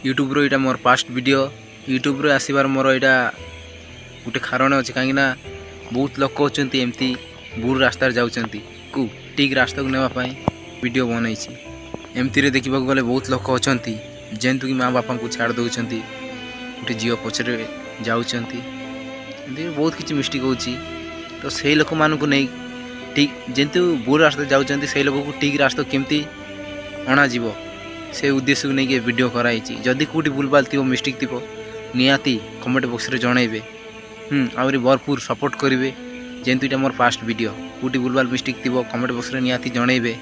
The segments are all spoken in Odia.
ୟୁଟ୍ୟୁବ୍ର ଏଇଟା ମୋର ଫାଷ୍ଟ ଭିଡ଼ିଓ। ୟୁଟ୍ୟୁବ୍ରେ ଆସିବାର ମୋର ଏଇଟା ଗୋଟେ କାରଣ ଅଛି, କାହିଁକିନା ବହୁତ ଲୋକ ଅଛନ୍ତି, ଏମିତି ଭୁଲ ରାସ୍ତାରେ ଯାଉଛନ୍ତି କୁ ଠିକ୍ ରାସ୍ତାକୁ ନେବା ପାଇଁ ଭିଡ଼ିଓ ବନେଇଛି। ଏମିତିରେ ଦେଖିବାକୁ ଗଲେ ବହୁତ ଲୋକ ଅଛନ୍ତି, ଯେହେତୁ କି ମା ବାପାଙ୍କୁ ଛାଡ଼ି ଦେଉଛନ୍ତି, ଗୋଟେ ଝିଅ ପଛରେ ଯାଉଛନ୍ତି। ଏମିତି ବହୁତ କିଛି ମିଷ୍ଟେକ୍ ହେଉଛି। ତ ସେଇ ଲୋକମାନଙ୍କୁ ନେଇ ଠିକ୍, ଯେହେତୁ ଭୁଲ ରାସ୍ତାରେ ଯାଉଛନ୍ତି, ସେଇ ଲୋକକୁ ଠିକ୍ ରାସ୍ତା କେମିତି ଅଣାଯିବ, ସେ ଉଦ୍ଦେଶ୍ୟକୁ ନେଇକି ଏ ଭିଡ଼ିଓ କରାହେଇଛି। ଯଦି କେଉଁଠି ଭୁଲଭାଲ ଥିବ, ମିଷ୍ଟେକ୍ ଥିବ, ନିହାତି କମେଣ୍ଟ ବକ୍ସରେ ଜଣାଇବେ। ଆହୁରି ଭରପୁର ସପୋର୍ଟ କରିବେ। ଯେହେତୁ ଏଇଟା ମୋର ଫାଷ୍ଟ ଭିଡ଼ିଓ, କେଉଁଠି ଭୁଲଭାଲ ମିଷ୍ଟେକ୍ ଥିବ, କମେଣ୍ଟ ବକ୍ସରେ ନିହାତି ଜଣାଇବେ।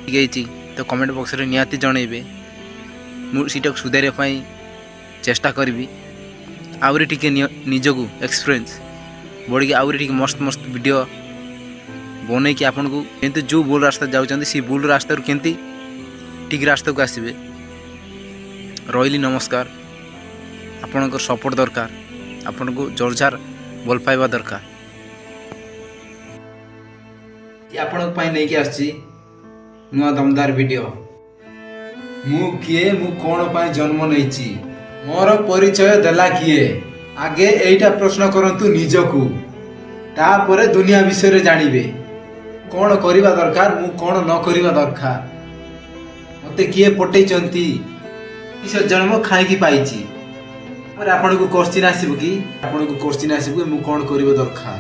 ଠିକ୍ ହେଇଛି ତ କମେଣ୍ଟ ବକ୍ସରେ ନିହାତି ଜଣାଇବେ। ମୁଁ ସେଇଟାକୁ ସୁଧାରିବା ପାଇଁ ଚେଷ୍ଟା କରିବି। ଆହୁରି ଟିକେ ନିଜକୁ ଏକ୍ସପିରିଏନ୍ସ ବଢ଼ିକି ଆହୁରି ଟିକେ ମସ୍ତ ମସ୍ତ ଭିଡ଼ିଓ ବନେଇକି ଆପଣଙ୍କୁ କେମିତି ଯେଉଁ ଭୁଲ ରାସ୍ତା ଯାଉଛନ୍ତି, ସେଇ ଭୁଲ ରାସ୍ତାରୁ କେମିତି ଠିକ୍ ରାସ୍ତାକୁ ଆସିବେ। ରହିଲି, ନମସ୍କାର। ଆପଣଙ୍କର ସପୋର୍ଟ ଦରକାର, ଆପଣଙ୍କୁ ଜୋରଜାର ଭଲ ପାଇବା ଦରକାର। ଆପଣଙ୍କ ପାଇଁ ନେଇକି ଆସିଛି ନୂଆ ଦମଦାର ଭିଡ଼ିଓ। ମୁଁ କିଏ? ମୁଁ କ'ଣ ପାଇଁ ଜନ୍ମ ନେଇଛି? ମୋର ପରିଚୟ ଦେଲା କିଏ? ଆଗେ ଏଇଟା ପ୍ରଶ୍ନ କରନ୍ତୁ ନିଜକୁ, ତାପରେ ଦୁନିଆ ବିଷୟରେ ଜାଣିବେ। କ'ଣ କରିବା ଦରକାର, ମୁଁ କ'ଣ ନ କରିବା ଦରକାର, ମୋତେ କିଏ ପଠେଇଛନ୍ତି, ମଣିଷ ଜନ୍ମ ଖାଇକି ପାଇଛି। ପରେ ଆପଣଙ୍କୁ କୋଶ୍ଚିନ୍ ଆସିବ କି, ଆପଣଙ୍କୁ କୋଶ୍ଚିନ୍ ଆସିବ କି, ମୁଁ କ'ଣ କରିବା ଦରକାର?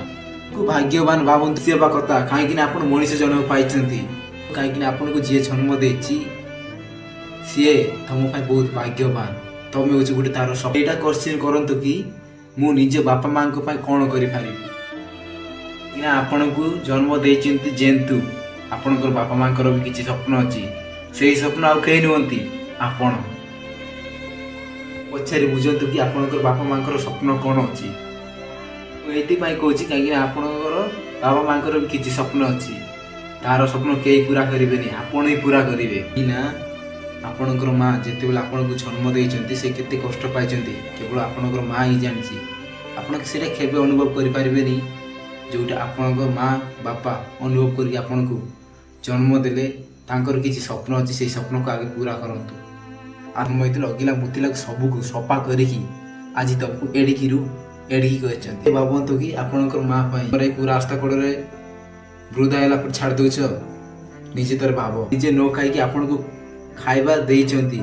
କୁ ଭାଗ୍ୟବାନ ଭାବନ୍ତୁ ହେବା କଥା, କାହିଁକି ନା ଆପଣ ମଣିଷ ଜନ୍ମ ପାଇଛନ୍ତି। କାହିଁକି ନା ଆପଣଙ୍କୁ ଯିଏ ଜନ୍ମ ଦେଇଛି, ସିଏ ତମ ପାଇଁ ବହୁତ ଭାଗ୍ୟବାନ। ତମେ ହେଉଛି ଗୋଟେ ତାର ଏଇଟା କୋଶ୍ଚିନ୍ କରନ୍ତୁ କି ମୁଁ ନିଜ ବାପା ମାଙ୍କ ପାଇଁ କ'ଣ କରିପାରିବି? ନା, ଆପଣଙ୍କୁ ଜନ୍ମ ଦେଇଛନ୍ତି ଯେହେତୁ, ଆପଣଙ୍କର ବାପା ମାଙ୍କର ବି କିଛି ସ୍ୱପ୍ନ ଅଛି। ସେଇ ସ୍ୱପ୍ନ ଆଉ କେହି ନୁହନ୍ତି, ଆପଣ। ପଚାରି ବୁଝନ୍ତୁ କି ଆପଣଙ୍କର ବାପା ମାଙ୍କର ସ୍ୱପ୍ନ କ'ଣ ଅଛି। ମୁଁ ଏଇଥିପାଇଁ କହୁଛି, କାହିଁକିନା ଆପଣଙ୍କର ବାପା ମାଙ୍କର ବି କିଛି ସ୍ୱପ୍ନ ଅଛି। ତାର ସ୍ୱପ୍ନ କେହି ପୁରା କରିବେନି, ଆପଣ ହିଁ ପୁରା କରିବେ ନା। ଆପଣଙ୍କର ମା ଯେତେବେଳେ ଆପଣଙ୍କୁ ଜନ୍ମ ଦେଇଛନ୍ତି, ସେ କେତେ କଷ୍ଟ ପାଇଛନ୍ତି, କେବଳ ଆପଣଙ୍କର ମା ହିଁ ଜାଣିଛି। ଆପଣ ସେଇଟା କେବେ ଅନୁଭବ କରିପାରିବେନି, ଯେଉଁଟା ଆପଣଙ୍କ ମା ବାପା ଅନୁଭବ କରିକି ଆପଣଙ୍କୁ ଜନ୍ମ ଦେଲେ। ତାଙ୍କର କିଛି ସ୍ୱପ୍ନ ଅଛି, ସେଇ ସ୍ୱପ୍ନକୁ ଆଗେ ପୁରା କରନ୍ତୁ। ଆରମ୍ଭ ହେଇଥିଲା ଅଗିଲା ମୁତିଲାକୁ ସବୁକୁ ସଫା କରିକି ଆଜି ତମକୁ ଏଡ଼ିକିରୁ ଏଡ଼ିକି କରିଛନ୍ତି। ଭାବନ୍ତୁ କି ଆପଣଙ୍କର ମା ପାଇଁ କୋଉ ରାସ୍ତା କଡ଼ରେ ବୃଦ୍ଧା ହେଲା ପରେ ଛାଡ଼ି ଦେଉଛ। ନିଜେ ଥରେ ଭାବ, ନିଜେ ନ ଖାଇକି ଆପଣଙ୍କୁ ଖାଇବା ଦେଇଛନ୍ତି।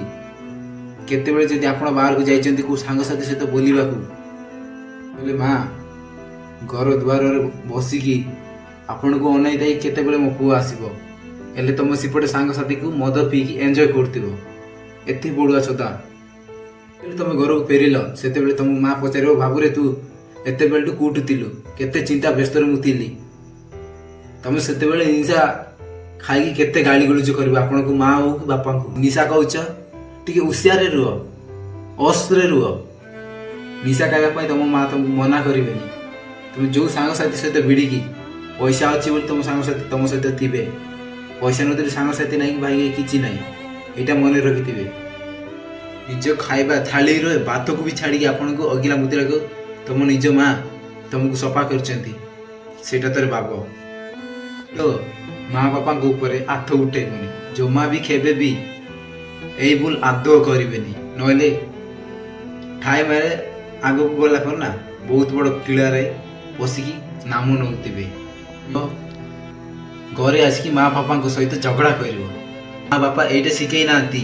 କେତେବେଳେ ଯଦି ଆପଣ ବାହାରକୁ ଯାଇଛନ୍ତି କୋଉ ସାଙ୍ଗସାଥି ସହିତ ବୁଲିବାକୁ ବୋଲେ, ମା ଘର ଦୁଆରରେ ବସିକି ଆପଣଙ୍କୁ ଅନେଇ ଦେଇ କେତେବେଳେ ମୋ ପୁଅ ଆସିବ। ହେଲେ ତମ ସେପଟେ ସାଙ୍ଗସାଥିକୁ ମଦ ପିଇକି ଏନ୍ଜୟ କରୁଥିବ। ଏତେ ବଡ଼ୁଆ ଚୋଦା। ଯେତେବେଳେ ତମେ ଘରକୁ ଫେରିଲ, ସେତେବେଳେ ତମ ମା ପଚାରିବ, "ବାବୁରେ, ତୁ ଏତେବେଳଠୁ କୋଉଠି ଥିଲୁ? କେତେ ଚିନ୍ତା ବ୍ୟସ୍ତରେ ମୁଁ ଥିଲି।" ତମେ ସେତେବେଳେ ନିଶା ଖାଇକି କେତେ ଗାଳି ଗୁଲଜ କରିବ ଆପଣଙ୍କୁ, ମା ହଉ କି ବାପାଙ୍କୁ। ନିଶା କହୁଛ, ଟିକେ ହୁସିଆରରେ ରୁହ, ଅସ୍ତ୍ରରେ ରୁହ। ନିଶା ଖାଇବା ପାଇଁ ତମ ମା ତମକୁ ମନା କରିବେନି। ତମେ ଯୋଉ ସାଙ୍ଗସାଥି ସହିତ ଭିଡ଼ିକି, ପଇସା ଅଛି ବୋଲି ତମ ସାଙ୍ଗସାଥି ତମ ସହିତ ଥିବେ। ପଇସା ନଥିଲେ ସାଙ୍ଗସାଥି ନାହିଁ କି ଭାଇ କିଛି ନାହିଁ, ଏଇଟା ମନେ ରଖିଥିବେ। ନିଜ ଖାଇବା ଥାଳିର ଭାତକୁ ବି ଛାଡ଼ିକି ଆପଣଙ୍କୁ ଅଗିଲା ମୁତିଲାକୁ ତମ ନିଜ ମା ତମକୁ ସଫା କରିଛନ୍ତି, ସେଇଟା ଥରେ ଭାବ। ତ ମା ବାପାଙ୍କ ଉପରେ ହାତ ଉଠେଇବନି ଜମା ବି, କେବେ ବି ଏଇ ଭୁଲ ଆଦୌ କରିବେନି। ନହେଲେ ଠାଇ ମାରେ ଆଗକୁ ଗଲା ପରେ ନା ବହୁତ ବଡ଼ କିଳାରେ ପଶିକି ନାମ ନେଉଥିବେ। ତ ଘରେ ଆସିକି ମା ବାପାଙ୍କ ସହିତ ଝଗଡ଼ା କରିବ। ମା ବାପା ଏଇଟା ଶିଖେଇ ନାହାନ୍ତି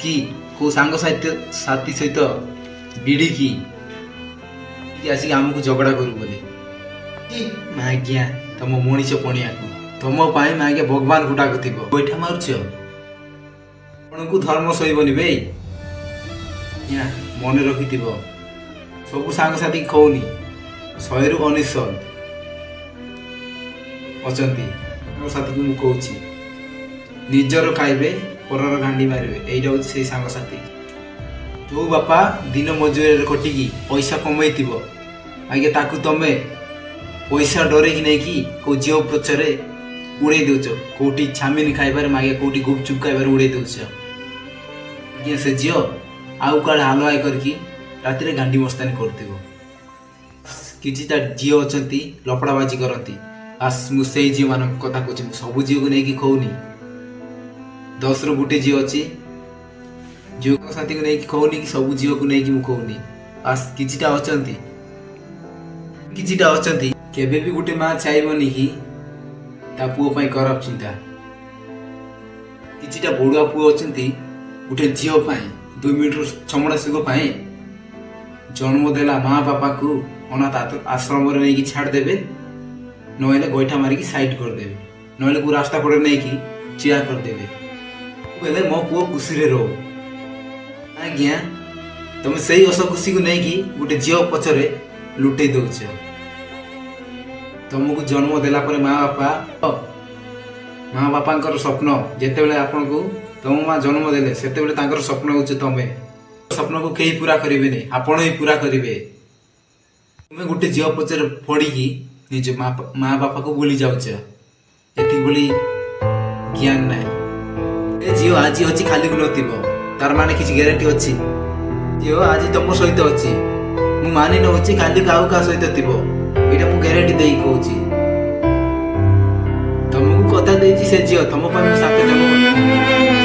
କି କୋଉ ସାଙ୍ଗସାଥି ସାଥୀ ସହିତ ବିଡ଼ିକି ଆସିକି ଆମକୁ ଝଗଡ଼ା କରୁ ବୋଲି। ଆଜ୍ଞା, ତମ ମଣିଷ ପଣିଆକୁ ତମ ପାଇଁ ଆଜ୍ଞା ଭଗବାନକୁ ଡାକୁଥିବ। ଗୋଇଠା ମାରୁଛ, ଆପଣଙ୍କୁ ଧର୍ମ ସହିବନି ବେ। ଆଜ୍ଞା, ମନେ ରଖିଥିବ, ସବୁ ସାଙ୍ଗସାଥି କହୁନି, 100ରୁ 99 ଅଛନ୍ତି ମୋ ସାଥିକୁ ମୁଁ କହୁଛି, ନିଜର ଖାଇବେ, ପରର ଗାଣ୍ଡି ମାରିବେ। ଏଇଟା ହଉଛି ସେଇ ସାଙ୍ଗସାଥି। ଯୋଉ ବାପା ଦିନ ମଜୁରିରେ ଖଟିକି ପଇସା କମେଇଥିବ ଆଜ୍ଞା, ତାକୁ ତମେ ପଇସା ଡରେଇକି ନେଇକି କୋଉ ଝିଅ ପଛରେ ଉଡ଼େଇ ଦଉଛ। କୋଉଠି ଚାଉମିନ ଖାଇବାରେ ମାଗିଆ, କୋଉଠି ଗୁପଚୁପ ଖାଇବାରେ ଉଡ଼େଇ ଦଉଛ ଆଜ୍ଞା। ସେ ଝିଅ ଆଉ କୁଆଡ଼େ ହାଲୁଆଇ କରିକି ରାତିରେ ଗାଣ୍ଡି ମସ୍ତାନି କରୁଥିବ। କିଛିଟା ଝିଅ ଅଛନ୍ତି, ଲଫଡ଼ାବାଜି କରନ୍ତି। ବାସ୍, ମୁଁ ସେଇ ଝିଅମାନଙ୍କ କଥା କହୁଛି, ମୁଁ ସବୁ ଝିଅକୁ ନେଇକି କହୁନି। 10ରୁ ଗୋଟେ ଝିଅ ଅଛି। ଝିଅ ସାଥିକୁ ନେଇକି କହୁନି କି ସବୁ ଝିଅକୁ ନେଇକି ମୁଁ କହୁନି, ବାସ୍ କିଛିଟା ଅଛନ୍ତି, କିଛିଟା ଅଛନ୍ତି। କେବେ ବି ଗୋଟେ ମା ଚାହିଁବନି କି ତା ପୁଅ ପାଇଁ ଖରାପ ଚିନ୍ତା। କିଛିଟା ବଡ଼ୁଆ ପୁଅ ଅଛନ୍ତି, ଗୋଟେ ଝିଅ ପାଇଁ, 2 ମିନିଟର ଚମଡ଼ା ସୁଖ ପାଇଁ ଜନ୍ମ ଦେଲା ମା ବାପାକୁ ଅନାଥ ଆଶ୍ରମରେ ନେଇକି ଛାଡ଼ିଦେବେ, ନହେଲେ ଗୋଇଠା ମାରିକି ସାଇଡ୍ କରିଦେବେ, ନହେଲେ କୋଉ ରାସ୍ତା କଡ଼ରେ ନେଇକି ଠିଆ କରିଦେବେ। ହେଲେ ମୋ ପୁଅ ଖୁସିରେ ରହୁ। ଆଜ୍ଞା, ତମେ ସେଇ ହସ ଖୁସିକୁ ନେଇକି ଗୋଟେ ଝିଅ ପଛରେ ଲୁଟେଇ ଦଉଛ। ତମକୁ ଜନ୍ମ ଦେଲା ପରେ ମା ବାପାଙ୍କର ସ୍ୱପ୍ନ, ଯେତେବେଳେ ଆପଣଙ୍କୁ ତମ ମା ଜନ୍ମ ଦେଲେ, ସେତେବେଳେ ତାଙ୍କର ସ୍ୱପ୍ନ ହେଉଛି ତମେ। ସ୍ୱପ୍ନକୁ କେହି ପୁରା କରିବେନି, ଆପଣ ହିଁ ପୁରା କରିବେ। ତୁମେ ଗୋଟେ ଝିଅ ପଛରେ ପଡ଼ିକି ନିଜ ମା ବାପାକୁ ଭୁଲି ଯାଉଛ, ଏତିକି ବୋଲି ଜ୍ଞାନ ନାହିଁ। ଏ ଝିଅ ଆଜି ଅଛି, କାଲିକୁ ନଥିବ, ତାର ମାନେ କିଛି ଗ୍ୟାରେଣ୍ଟି ଅଛି? ଝିଅ ଆଜି ତମ ସହିତ ଅଛି, ମୁଁ ମାନି ନଉଛି, କାଲିକୁ ଆଉ କାହା ସହିତ ଥିବ, ଏଇଟା ମୁଁ ଗ୍ୟାରେଣ୍ଟି ଦେଇକି କହୁଛି। ତମକୁ କଥା ଦେଇଛି ସେ ଝିଅ, ତମ ପାଇଁ ମୁଁ ସାତ ଜନ୍ମ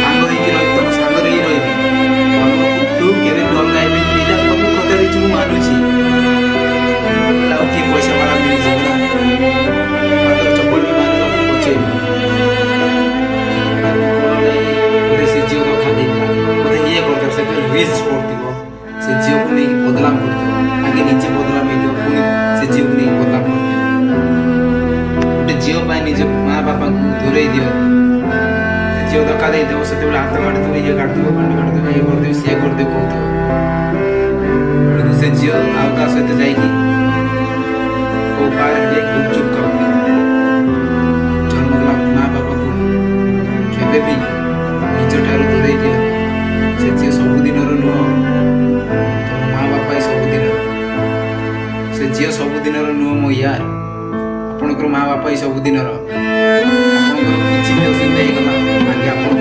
ସାଙ୍ଗ ହେଇକି ରହିବି, ତମ ସାଙ୍ଗରେ ହିଁ ରହିବି, ତମକୁ କେବେ ବି ଅଲଗା ହେବିନି, ଏଇଟା ତମକୁ କଥା ଦେଇଛି, ମୁଁ ମାନୁଛି। ଆଉ କିଏ ପଇସା ବାଲା ମିଳିଯିବ ନା, ମାତ୍ର ଚପଲ ବି ମାରିବ, ପଛେଇବ କଣ ନେଇକି। ବୋଧେ ସେ ଝିଅ ଧୋକା ଦେଇଥିଲା, ବୋଧେ ଇଏ କରିଦେବ, ସେଥିରେ ରିସ୍କ ପଡିଥିବ, ସେ ଝିଅକୁ ନେଇକି ବଦନାମ କରିଥିବ। ଆଗେ ନିଜେ ବଦନାମ ହେଇଥିବ, ପୁଣି ସେ ଝିଅକୁ ନେଇକି ବଦନାମ କରିଥିବ। ଗୋଟେ ଝିଅ ପାଇଁ ନିଜ ମା ବାପାଙ୍କୁ ଦୂରେଇ ଦିଅନି। ସେ ଝିଅ ଧୋକା ଦେଇଥିବ, ସେତେବେଳେ ହାତ କାଟିଥିବ, ଇଏ କାଟିଥିବ, ପାଟି କାଟିଥିବ, ଇଏ କରିଦେବ, ସିଏ କରିଦେବ କହୁଥିବ, ବେଳକୁ ସେ ଝିଅ ଆଉ କାହା ସହିତ ଯାଇକି କୋଉ ପାର୍କରେ ଗୁପଚୁପ ଖାଉଥିବ। ଜନ୍ମ ଦେଲା ମା ବାପାକୁ କେବେ ବି ନିଜ ଠାରୁ ଦୂରେଇ ଦିଅନି। ସେ ଝିଅ ସବୁଦିନର ନୁହଁ, ତମ ମା ବାପା ହିଁ ସବୁଦିନର। ସେ ଝିଅ ସବୁଦିନର ନୁହଁ ମୋ ୟାର, ଆପଣଙ୍କର ମା ବାପା ହିଁ ସବୁଦିନର। ଆପଣଙ୍କର କିଛି ବି ଅସୁବିଧା ହେଇଗଲା, ଆଗେ ଆପଣ